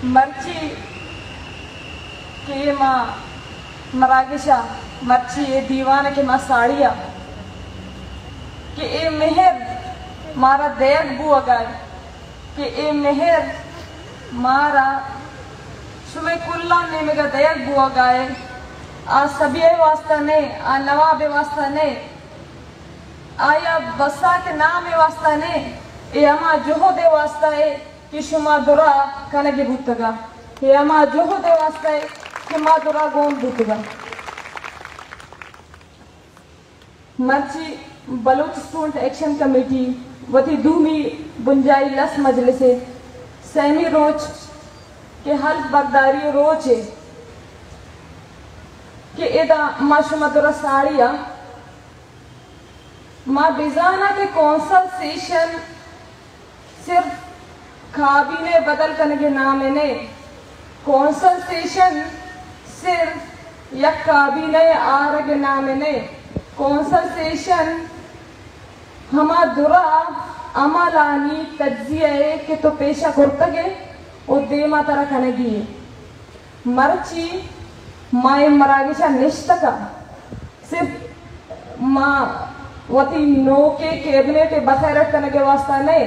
مرچی کہ اے ما مراگش ءَ، مرچی اے دیوان ءَ کہ ما ساڑی ءَ کہ اے مہر مارا دئیگ بوگ ءَ، کہ اے مہر مارا شمئے کلاں نیمگ ءَ دئیگ بوگ ءَ، آ سبیہ ءِ واستہ نہ، آ نواب ءِ واستہ نہ، آیا بساک ءِ نام ءِ واستہ نہ، اے ہما جہد ءِ واستہ ءَ کہ شما درا کنگ ءَ بوتگ ءَ، اے ہما جہد ءِ واستہ ءَ کہ ما درا گون بوتگ ءَ۔ مرچی بلوچ اسٹوڈنٹ ایکشن کمیٹی وتی دومی بنجاہی لس مجلس ءِ سیمی روچ کہ حلف برداری ءِ روچ ءَ کہ ادا ما شما درا ساڑی ءَ، ما بزاناں کہ کونسل سیشن صرف کابینہ ءِ بدل کنگ ءِ نام ءَ نہ، کونسل سیشن صرف یک کابینہ ءِ آرگ ءِ نام ءَ نہ، کونسل سیشن ہما درا عملانی تجزیہ ءَ کہ تو پیش ءَ کرتگ ئے و دیما ترا کنگی ءَ۔ مرچی ما اے مراگش ءَ نشتگ ءَ صرف ما وتی نوکیں کیبنٹ ءِ بخیرٹ کنگ ءِ واستہ نہ،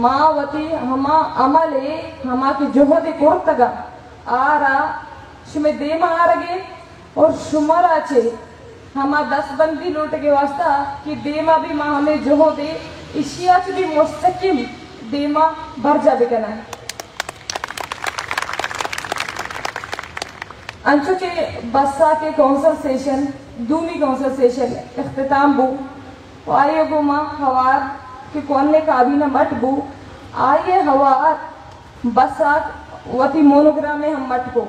ما وتی ہما عمل ءَ، ہما کہ جہد ءَ کرتگ ءَ، آرا شمئے دیما آرگ ءَ اور شمارا چہ ہما دست بندی لوٹگ ءِ واستہ کہ دیما بھی ما ہمے جہد ءَ ایشی ءَ چہ بھی مستقیم دیما برجا بکناں۔ انچو کہ بساک ءِ کونسل سیشن، دومی کونسل سیشن اختتام بو و آئی ءَ گوما ہوار کہ کونے کابینہ مٹ بو، آئی ءَ ہوار بساک وتی مونوگرام ءَ ہم مٹ کو۔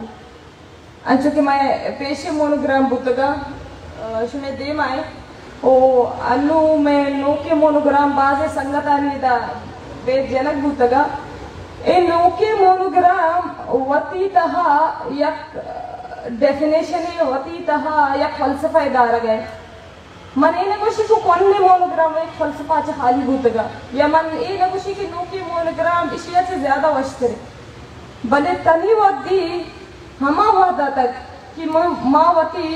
انچو کہ مئے پیشیں مونوگرام بوتگ ءَ، شمئے دیما ایں۔ او انوں مئے نوکیں مونوگرام بازیں سنگتانی ادا بید جنگ بوتگ ءَ۔ اے نوکیں مونوگرام وتی تہا یک ڈیفینیشنے، وتی تہا یک فلسفہ ءَ دارگ ءَ۔ من اے نہ گوشی کہ کونے مونوگرام یک فلسفہ ءَ چہ خالی بوتگ ءَ، یا من اے نہ گوشی کہ نوکیں مونوگرام ایشی ءَ چہ زیادہ وشتر اِنت، بلے تنی وھدی ہما وھد ءَ تک کہ ما، ما وتی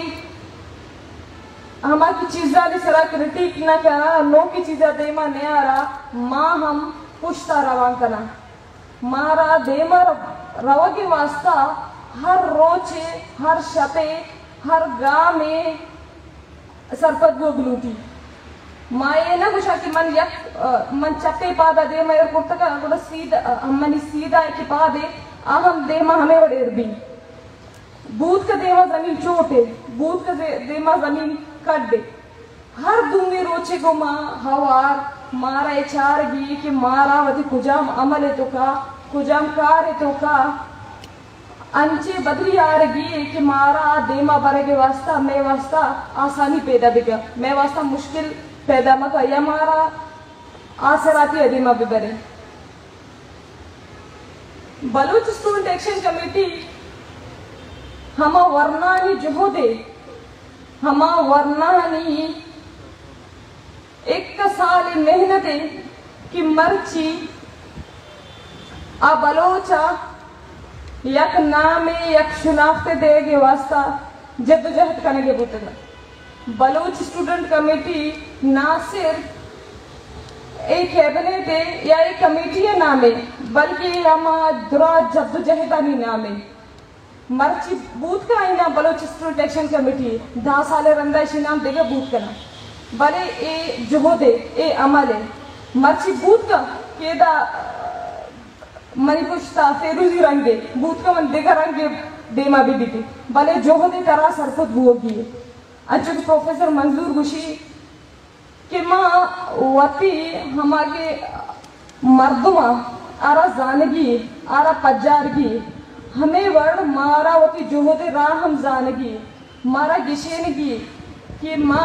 ہما کہ چیزانی سرا کریٹیک نہ کناں، نوکیں چیزاں دیما نیاراں، ما ہم پشتا روان کناں۔ مارا دیما روگ ءِ واستہ ہر روچے، ہر شپے، ہر گامے سرپد بوگ لوٹی۔ ما اے نہ گوشاں کہ من یک، من چپے پادا دیما ایر کرتگ ءَ، گڑا سیدھا، منی سیدھا کہ پادے آ ہم دیما ہمے وڑ ایر بی۔ بوت کہ دیما زمین چوٹے، بوت کہ دے-، دیما زمین کڈے۔ ہر دومی روچے گوں ما ہوار مارا اے چارگی کہ مارا وتی کجام عمل ءِ توکا، کجام کار ءِ توکا انچیں بدلی آرگی کہ مارا دیما برگ ءِ واستہ، مئے واستہ آسانی پیدا بکا، مئے واستہ مشکل پیدا مکا یا مارا آسراتی ءَ دیما ببرے۔ بلوچ اسٹوڈنٹ ایکشن کمیٹی ہما ورنانی جہد ءَ، ہما ورنانی ایک سال محنت ءَ کہ مرچی آ بلوچ ءَ یک نامے، یک شناختے دیگ ءِ واستہ جدوجہد کنگ ءَ بوتگ۔ بلوچ اسٹوڈنٹ کمیٹی نہ صرف اے کیبنٹ ءِ یا اے کمیٹی ءِ نام ءَ، بلکہ ہما درا جدوجہدانی نام ءَ۔ مرچی بوت کناں، اے نام بلوچ اسٹوڈنٹ ایکشن کمیٹی، دہ سال ءَ رندا ایشی نام دگہ بوت کناں، بلے اے جہد ءَ، اے عمل ءَ، مرچی بوت کناں کہ ادا منی پشتا فیروزی رنگ ءَ بوت کناں، من دگہ رنگ ءَ دیما بہ بیتیں، بلے جہد ءِ ترا سرپد بوگی ءَ۔ انچو کہ پروفیسر منظور گوشی، کہ ما وتی ہما کہ مردماں آرا زانگی، آرا پجارگی، ہمے وڑ مارا وتی جہد ءِ راہ ہم زانگی، مارا گشینگی کہ ما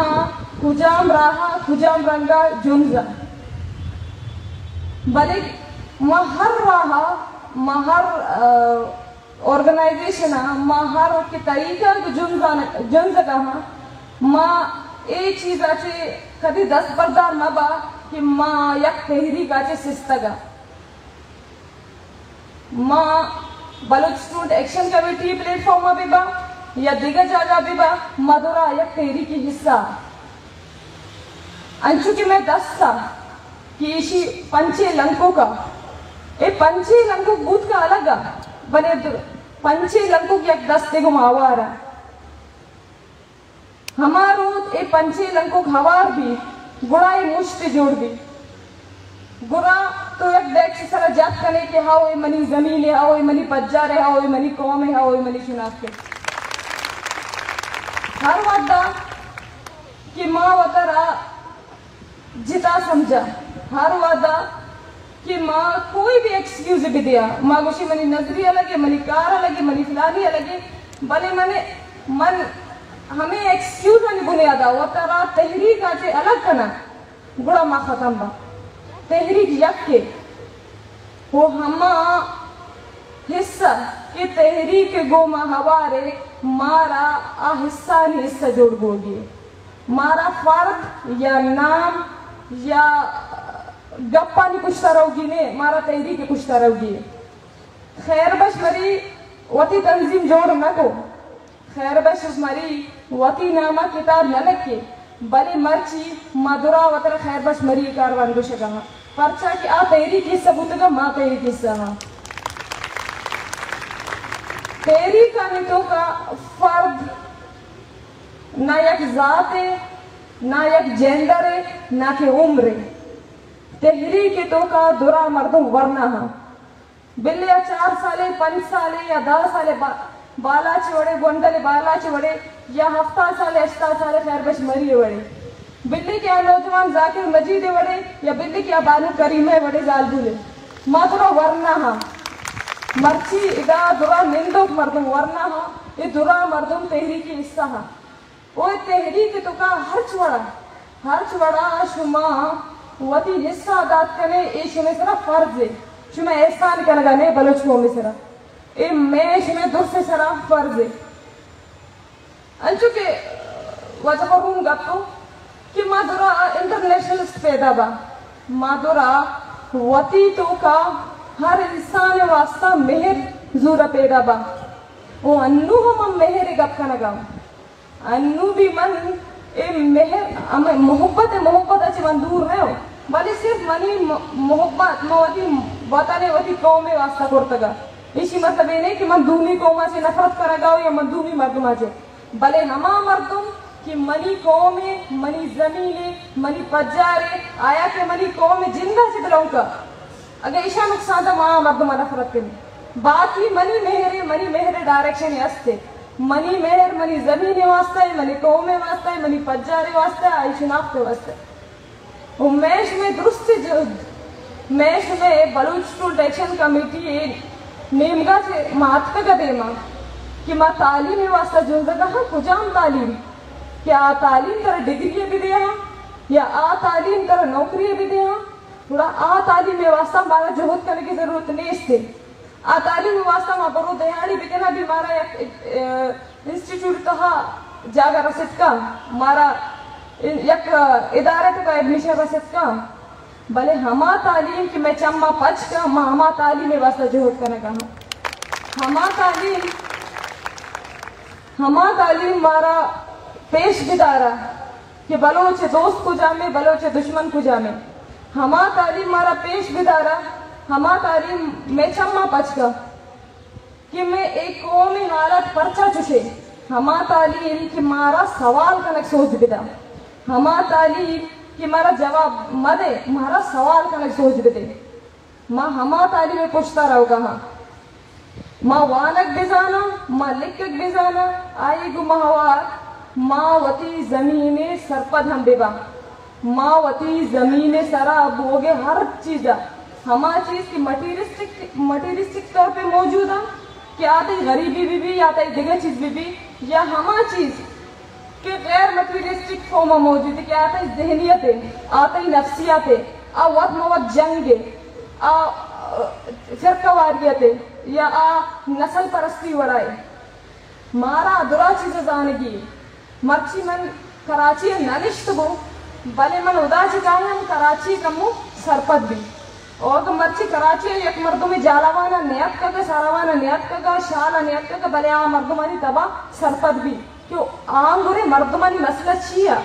کجام راہ ءَ کجام رنگ ءَ جنز ءَ۔ بلے ما ہر راہ ءَ، ما ہر، آ، آرگنائزیشن ءَ ما ہر کہ طریقہ ءَ جنزان-، جنزگا ہاں، ما اے چیز ءَ چہ کدی دست بردار مہ با کہ ما یک تحریک ءَ چہ سستگ ءَ۔ ما Baloch student action committee plate form ءَ بہ با یا دگہ جاگہ بہ با، ما درا یک تحریکی حصہ۔ انچو کہ مئے دست ءَ کہ ایشی پنچیں لنکوک ءَ، اے پنچیں لنکوک بوت کہ الگ ءَ، بلے د-، پنچیں لنکوک یک دستے گوں ما ہوار ءَ۔ ہما روت اے پنچیں لنکوک ہوار بی، گڑا اے مشت جوڑ بی۔ گڑا تو یک ڈیکس سرا جت کنے کہ ہاؤ اے منی زمین اے، ہاؤ اے منی پجار اے، ہاؤ اے منی قوم اے، ہاؤ اے منی شناخت اے۔ ہر وھدا کہ ما وترا جتا سمجھا، ہر وھدا کہ ما کوئی بھی ایکسکیوز بدیا، ما گوشی منی نظریہ الگ اے، منی کار الگ اے، منی فلانی الگ اے، بلے من، من ہمے ایکسکیوزانی بنیادا وترا تحریک ءَ چہ الگ کناں، گڑا ما ختم باں۔ تحریک یکے، و ہما حصہ کہ تحریک گوں ما ہوارے، مارا آ حصہ نی حصہ جوڑ بوگی۔ مارا فرد یا نام یا گپانی کشتا روگی نے، مارا تحریک کشتا روگی۔ خیر بخش مری وتی تنظیم جوڑ نہ کو۔ خیر بخش مری وتی ناما کتاب نہ لکھے، بلے مرچی ما درا وترا خیر بخش مری کاروان گوشگا ہاں، پرچا کہ آ تحریک حصہ بوتگا، ما تحریک حصہ ہاں۔ تحریکانی توکا فرد نہ یک ذات اے، نہ یک جینڈر اے، نہ کہ عمر اے۔ تحریک توکا درا مردم ورنا ہاں۔ بلے آ چار سالے، پنچ سالے یا دہ سالے با-، بالاچ وڑے، گونڈل بالاچ وڑے، یا ہفتاد سالے، ہشتاد سالے خیر بخش مری وڑے۔ بلے کہ آ نوجوان ذاکر مجید وڑے، یا بلے کہ آ بانو کریمہ وڑے زالبولے۔ ما درا ورنا ہاں۔ مرچی ادا درا نندوک مردم ورنا ہاں۔ اے درا مردم تحریکی حصہ ہاں۔ او تحریک توکا ہرچ وڑا، ہرچ وڑا شما وتی حصہ دات کنے، اے شمے سرا فرض اے۔ شما احسان کنگا نے بلوچ قوم سرا۔ اے مئے شمے درس سرا فرض اے۔ انچو کہ واجہ مرحوم گپتو کہ ما درا انٹرنیشنلسٹ پیدا با، ما درا وتی توکا ہر انسان واسطہ مہر زورا پیدا با۔ او انو ہم ہم مہر گپ کنگا۔ انو بھی من اے مہر، ہمے محبت، محبت ءَ چہ من دور نہ ہوں، بلے صرف منی م-، محبت من وتی وطن ءَ، وتی قوم ءِ واسطہ کرتگ۔ ایشی مطلب اے نہیں کہ من دومی قوم ءَ چہ نفرت کنگ ءَ یا من دومی مردم ءَ چہ، بلے ہما مردم کہ منی قوم ءَ، منی زمین ءَ، منی پجار ءَ، آیا کہ منی قوم ءِ جند ءَ چہ بلونک ءَ، اگہ ایشاں نقصان دہ، ما آ مردماں نفرت کنیں۔ باقی منی مہر، منی مہر ڈائریکشن است۔ منی مہر منی زمین واسطہ، منی قوم واسطہ، منی پجار واسطہ، آئی شناخت واسطہ۔ و مئے شمے درست جہد، مئے شمے بلوچ اسٹوڈنٹ ایکشن کمیٹی نیمگا چہ ما اتکگ دیما کہ ما تعلیم واسطہ جنزگا ہاں، کجام تعلیم؟ کہ آ تعلیم ترا ڈگری بدے ہاں یا آ تعلیم ترا نوکری بدے ہاں؟ گڑا آ تعلیم ء واستہ مارا جہد کنگ ء ضرورت نیست۔ آ تعلیم ء واستہ ما برو دیہاڑی بکناں، بھی مارا یک، اه، انسٹیٹیوٹ تہا جاگہ رسیت کن، مارا یک ادارہ تہا ایڈمیشن رسیت کن، بلے ہما تعلیم کہ مئے چماں پچ کن، ما ہما تعلیم ء واستہ جہد کنگا ہاں۔ ہما تعلیم، ہما تعلیم مارا پیش بدارا کہ بلوچ ء دوست کجام ء، بلوچ ء دشمن کجام ء۔ ہما تعلیم مارا پیش بدارا، ہما تعلیم مئے چماں پچ کا کہ مئے اے قومی حالت پرچا چشے۔ ہما تعلیم کہ مارا سوال کنگ سوج بدا، ہما تعلیم کہ مارا جواب مدے، مارا سوال کنگ سوج بدے۔ ما ہما تعلیم ء پشتا روگا ہاں۔ ما وانگ بزاناں، ما لکھگ بزاناں، آئی گوں ما ہوار ما وتی زمین ء سرپد ہم بباں۔ ما وتی زمین ء سرا بوگ ء ہر چیز ء، ہما چیز کہ مٹیریلسٹک، مٹیریلسٹک طور پہ موجود آں، کہ آ تئی غریبی بہ بی یا تئی دگہ چیز بہ بی، یا ہما چیز کہ غیر مٹیریلسٹک فارم ء موجود ہے، کہ آ تئی ذہنیت ہے، آ تئی نفسیات ہے، آ وت مہ وت جنگ ہے، آ، آ، فرقہ واریت ہے یا آ نسل پرستی وڑا ہے۔ مارا درا چیز زانگی۔ مرچی من کراچی ء نہ نشت بو، بلے من ادا چہ کاہاں کراچی کمو سرپد بی۔ او اگہ مرچی کراچی ءَ یک مردمے جھالاوان ءَ نیاتکگ ءُ سراوان ءَ نیاتکگ ءُ شال ءَ نیاتکگ، بلے آ مردمانی تب ءَ سرپد بی کہ آنگریں مردمانی مسئلہ چی ءَ؟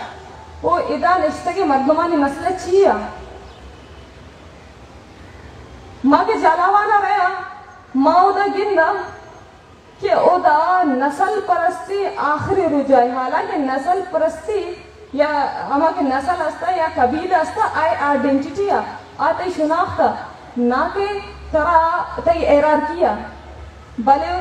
او ادا نشتگیں مردمانی مسئلہ چی ءَ؟ ما کہ جھالاوان ءَ ریا، ما اودا گنداں کہ اودا نسل پرستی آخری رجائے، حالانکہ نسل پرستی یا ہما کہ نسل استا یا قبیلہ استا، آئی آئیڈینٹیٹی ءَ، آ تئی شناخت ءَ، نہ کہ ترا تئی ہیرارکی ءَ۔ بلے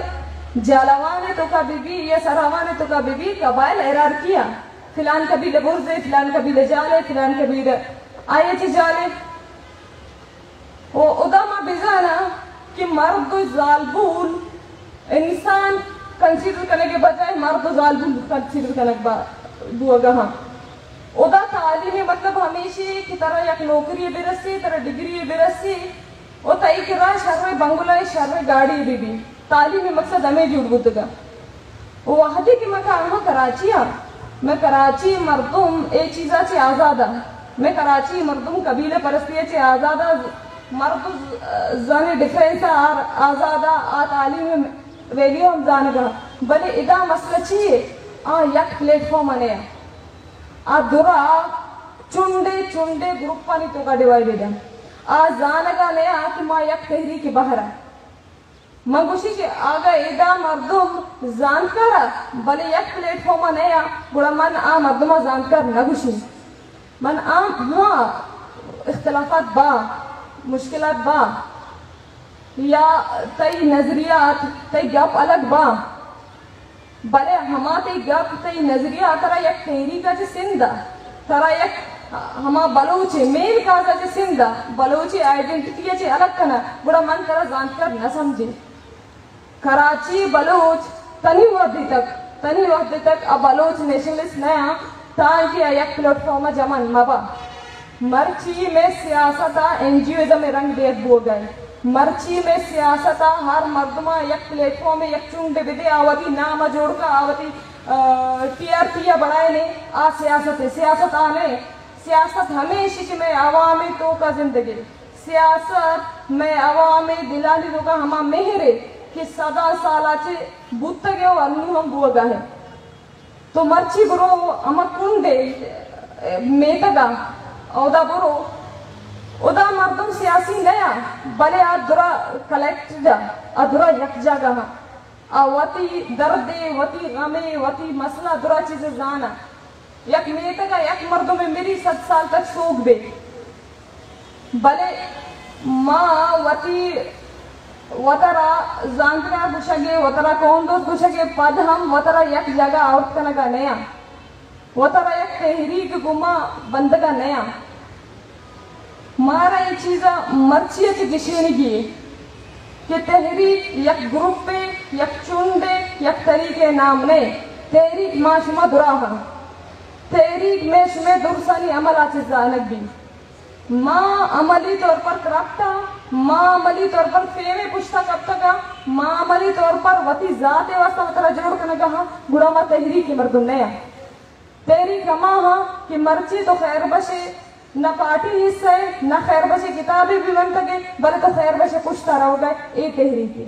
جھالاوان ءِ توکا بہ بی یا سراوان ءِ توکا بہ بی، قبائل ہیرارکی ءَ، فلان قبیلہ برزے، فلان قبیلہ جالے، فلان قبیلہ آئی ءَ چہ جالے۔ و ادا ما بزاناں کہ مرد و زالبول انسان کنسیڈر کنگ ءِ بجائے مرد و زالبول کنسیڈر کنگ با-، بوگا ہاں۔ ادا تعلیم ءِ مطلب ہمیشی کہ ترا یک نوکری برسی، ترا ڈگری برسی، و تئی کرا شر بنگلہ، شر گاڑی بہ بی۔ تعلیم ءِ مقصد ہمے جوڑ بوتگا۔ و وہدے کہ من کایناں کراچی ءَ، من کراچی مردم اے چیزا چہ آزاد ءَ، من کراچی مردم قبیلہ پرستی ءَ چہ آزاد ءَ، مرد و ز-، زن ڈفرنس ءَ آر-، آزاد ءَ، آ تعلیم ویلیو ہم زانگ ءَ، بلے ادا مسئلہ چی ہے؟ آ یک پلیٹ فارم ءَ نیا۔ آ درا چنڈے چنڈے گروپانی توکا ڈیوائیڈڈ ءَ۔ آ زانگ ءَ نیا کہ ما یک تحریک بہر ءَ۔ من گوشی کہ اگہ ادا مردم زانتکار ءَ بلے یک پلیٹ فارم ءَ نیا، گڑا من آ مردم ءَ زانتکار نہ گوشی۔ من آ، ہاں، اختلافات با، مشکلات با، یا تئی نظریات، تئی گپ الگ با، بلے ہما تئی گپ، تئی نظریہ ترا یک تحریک ءَ چہ سندھ ءَ، ترا یک ہما بلوچ ءِ مین کاز ءَ چہ سندھ ءَ، بلوچ ءِ آئیڈینٹیٹی ءَ چہ الگ کناں، گڑا من ترا زانتکار نہ سمجھیں۔ کراچی بلوچ تنی وھدے تک، تنی وھدے تک آ بلوچ نیشنلسٹ نہ آں، تانکہ آ یک پلیٹ فارم ءَ جمع مہ با۔ مرچی مئے سیاست ءَ این جی اوزم ءِ رنگ دیگ بوگ ءَ۔ مرچی مئے سیاست ءَ ہر مردم ءَ یک پلیٹ فارم ءَ یک چنڈے بدے، آ وتی نام ءَ جوڑ کا، آ وتی، آ، ٹی آر پی ءَ بڑائینے، آ سیاست ءَ، سیاست آ نہ۔ سیاست ہمیشی کہ مئے عوام ءِ توکا زندگی۔ سیاست مئے عوام ءِ دلانی توکا ہما مہر ءِ کہ صداں سال ءَ چہ بوتگ ءَ و انوں ہم بوگ ءَ ہے۔ تو مرچی برو ہما کنڈ ءِ میتگ ءَ، اودا برو، ادا مردم سیاسی نہ آں، بلے آ درا کلیکٹڈ ءَ، آ درا یک جاگہ ءَ۔ آ وتی درد ءِ، وتی غم ءِ، وتی مسئلہ درا چیز زاناں۔ یک میتگ ءَ یک مردمے مری، صد سال تک سوگ بے۔ بلے ما وتی وترا زانتکار گوشگ ءَ، وترا قوم دوست گوشگ ءَ، پد ہم وترا یک جاگہ آورت کنگ ءَ نیاں۔ وترا یک تحریک گما بندگ ءَ نیاں۔ مارا اے چیز ءَ مرچی ءَ چہ گشینگی اے کہ تحریک یک گروپے، یک چنڈے، یک طریقے نام نئے۔ تحریک ما شما دراہ آں۔ تحریک مئے شمئے درسانی عمل ءَ چہ زانگ بیت۔ ما عملی طور پر کرپٹ آں، ما عملی طور پر فیم ءِ پشت ءَ کپتگ آں، ما عملی طور پر وتی ذات ءِ واستہ وترا جوڑ کنگ ءَ آں، گڑا ما تحریک ءِ مردم نہ آں۔ تحریک ہما آں کہ مرچی تو خیر بخش ءِ نہ پارٹی حصہ ئے، نہ خیر بخش ءِ کتابے بھی ونتگ ئے، بلے تو خیر بخش ءِ پشت ءَ روگ ءَ ئے، اے تحریک ئے۔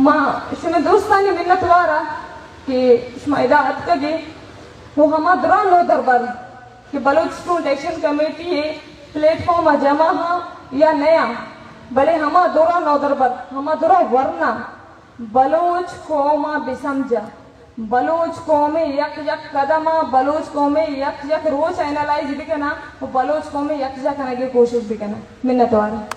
ما شمئے دوستانی منت وار آں کہ شما ادا اتکگ ئے و ہما دراہ نودربر کہ بلوچ اسٹوڈنٹ ایکشن کمیٹی ءِ پلیٹ فارم ءَ جمع آں یا نہ آں، بلے ہما دراہ نودربر، ہما دراہ ورنا بلوچ قوم ءَ بسمجا، بلوچ قوم ءِ یک یک قدم ءَ، بلوچ قوم ءِ یک یک روچ ءَ اینالائز بکناں و بلوچ قوم ءِ یکجا کنگ ءِ کوشش بکناں۔ منت وار آں۔